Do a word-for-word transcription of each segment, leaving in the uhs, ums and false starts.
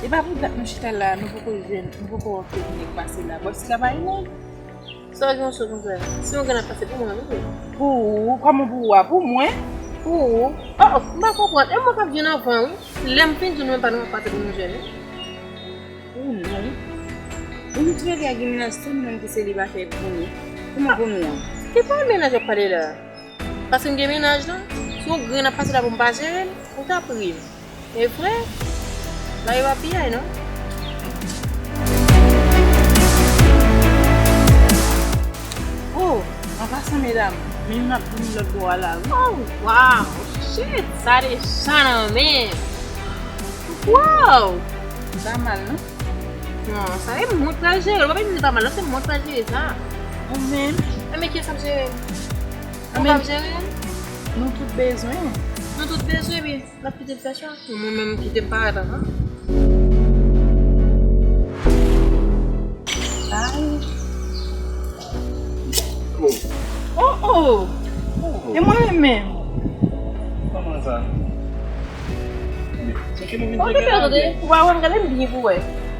E pa pou dat nou chita la, nou poko jwenn, nou poko wè okenn nèg pase la. Bòs la pa gen nèg. Sa w gen yon sòt konsa? Si yon grenn ap pase pou mwen, wi. Pou ou? Kòman pou ou a? Pou mwen? Pou ou? Oh, oh, m pa konprann. E mwen k ap jwenn anvan, wi. Lè m fin di nou, menm pa nou ap pase pou nou jwenn, wi. Ou non. Ou m twouve gen mennaj, se mwen ki selibatè pou nou. Kòman pou nou an? Se pa mennaj w ap pale la. Paske m gen mennaj la. Si yon grenn ap pase la pou m pa jere l, ou t ap ri m. E vre? Bagay pa piyay non. Oh, an pasan medam, men youn ap vini lòt bò a la wi. Oh, wow! Shit! Sa deja nan men. Wow! Li pa mal non. Non, sa e mwen k pral jere l. Ou pa bezwen di pa mal non, se mwen k pral jere sa. Ou menm? Enben kiyès k ap jere l? Ou k ap jere l? Nou tout bezwen. Nou tout bezwen, men n ap kite l fè chwa. Mwen menm kite m parèt anvan. Ay. Oh, oh. E mwen menm menm. Kòman sa? Chèche nou vin chèche la. Ou pa wè m gade m byen pou wè.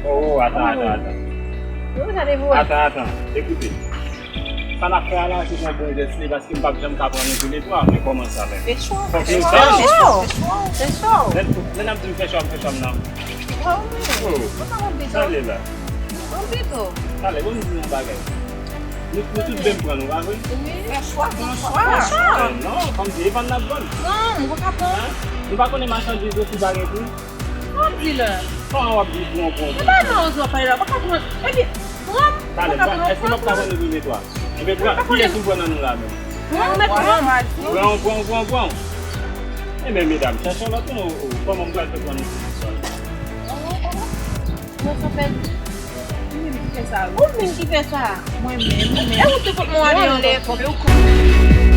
Oh, atan, atan, atan. Ou gade pou wè. Atan, atan. Ekoute. Sa n ap fè a la, se yon bon jès li, paske m p ap janm ka pran nou toulètwa, men kòman sa menm? Fè cho, fè cho, fè cho, fè cho. Lè, lè n ap di m fè cho, m fè cho m nan. Oh, sa l ye la. Talè, bon, m di yon bagay. Nou, nou tout vle m pran nou, pa vre? Fè chwa, fè chwa. Fè chwa. Eh, non, kòm se Evan n ap vann. Non, m pa ka pran. Hein? Nou pa konnen machandiz yo si pa gen pri? Sa w di la? Kòman w ap di bon, bon, bon? E pa nan ozo w ap pale la, w pa ka pran. Epi, pran, talè, èske m ap ka pran nou toulètwa? Enben, pran, kiyès ou pran nan nou la menm? Pran, pran, pran, pran. Enben, medam, chèche yon lòt moun, oh, oh, kòman m pral fè pran nou toulètwa? Mwen san pèdi. Ou menm ki fè sa, wi. Ou menm ki fè sa. Mwen menm, ou menm. E ou te pot mwen ale yon lè, kòm yo kòm.